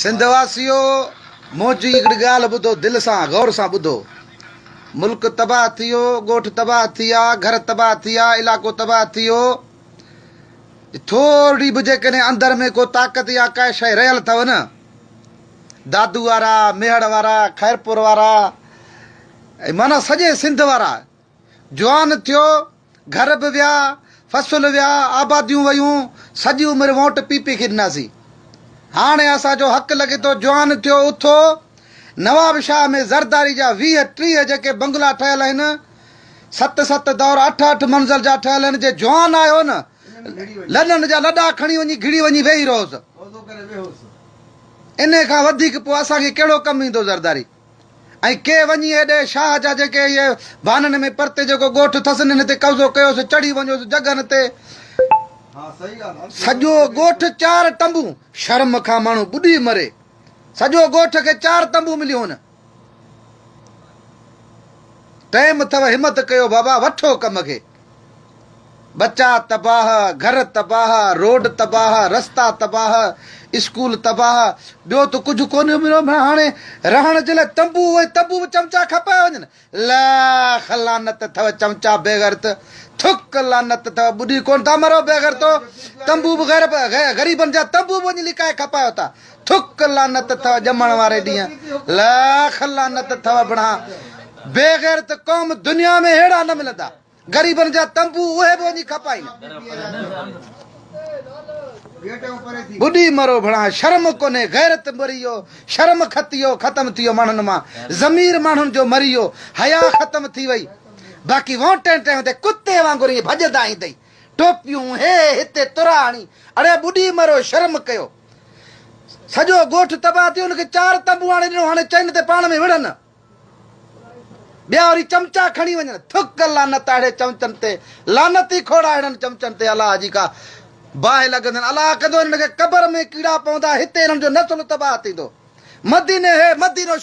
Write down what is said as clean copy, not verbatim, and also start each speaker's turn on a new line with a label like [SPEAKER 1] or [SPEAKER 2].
[SPEAKER 1] سنڌ واسيو منهنجي هڪڙي ڳالهه ٻڌو دل سان غور سان ٻڌو ملڪ تباهه ٿيو ڳوٺ تباهه ٿيا گهر تباهه ٿيا علائقو تباهه ٿيو ٿورڙي به جيڪڏهن اندر ۾ ڪو طاقت يا ڪا شيء رهيل اٿو نه دادو وارا ميهڙ وارا خيرپور وارا ۽ معنيٰ سڄي سنڌ وارا جوان ٿيو، گهر به ويا، فصل ويا، آباديون ويون، سڄي عمر ووٽ پي پي کي ڏناسين. هاڻي اسان جو حق لڳي ٿو، جوان ٿيو، اٿو، نوابشاهه ۾ زرداري جا 20 30 جيڪي بنگلا ٺهيل آهن، ست ست دور اٺ اٺ منزل جا ٺهيل آهن، جي جوان آهيو نه، لڏن جا لڏا کڻي وڃي گهڙي وڃي ويهي رهوس. انهي کان وڌيڪ پوء اسان کي ڪهڙو ڪم ايندو زرداري؟ ۽ ڪي وڃي هيڏي شاهه جا جيڪي اهي ڀانن ۾ پرتي جيڪو ڳوٺ ٿس ان تي قبضو ڪيوس چڙهي وڃوس جڳهن تي سڄو ڳوٺ چار تنبو شرم کان ماڻهو ٻڏي مري سڄو ڳوٺ کي چار تنبو مليون هن ٽيم اٿو همت ڪيو بابا وٺو ڪم کي ٻچا تباهه، گهر تباهه، روڊ تباهه، رستا تباهه، اسڪول تباهه، ٻيو ته ڪجهه ڪونه مليو ڀلا هاڻي رهڻ جي لاء تنبو اهي تنبو به چمچا کپايا وڃن. لک لعنت اٿو چمچا بيغيرت، ٿڪ لعنت اٿو ٻڏي ڪونه ٿا مرو بيغيرتو، تنبو به غير غريبن جا تنبو به وڃي لڪائي کپايو ٿا، ٿڪ لعنت اٿو ڄمڻ واري ڏينهن، لک لعنت اٿو بڻا بيغيرت قوم دنيا ۾ ههڙا نه ملندا. غريبن جا تنبو اهي به وڃي کپائين. ٻڏي مرو ڀڻا شرم ڪونهي غيرت مري ويو شرم کتي ويو ختم ٿي ويو ماڻهن مان ضمير ماڻهن جو مري ويو حيا ختم ٿي وئي باقي وونٽين ٽيم تي ڪتي وانگر ائين ڀڄندا ايندئي ٽوپيون هي هتي ترا هڻي اڙي ٻڏي مرو شرم ڪيو سڄو ڳوٺ تباهه ٿي ويو ان کي چار تنبو آڻي ڏنو هاڻي چئن تي پاڻ ۾ وڙهن. ٻيا وري چمچا کڻي وڃن. ٿڪ لعنت اهڙي چمچن تي. لعنت ئي کوڙ آهي اهڙن چمچن تي. الله جي ڪا باهه لڳندين. الله ڪندو انهن کي قبر ۾ ڪيڙا پوندا. هتي انهن جو نسل تباهه ٿيندو. مديني هي مدينو.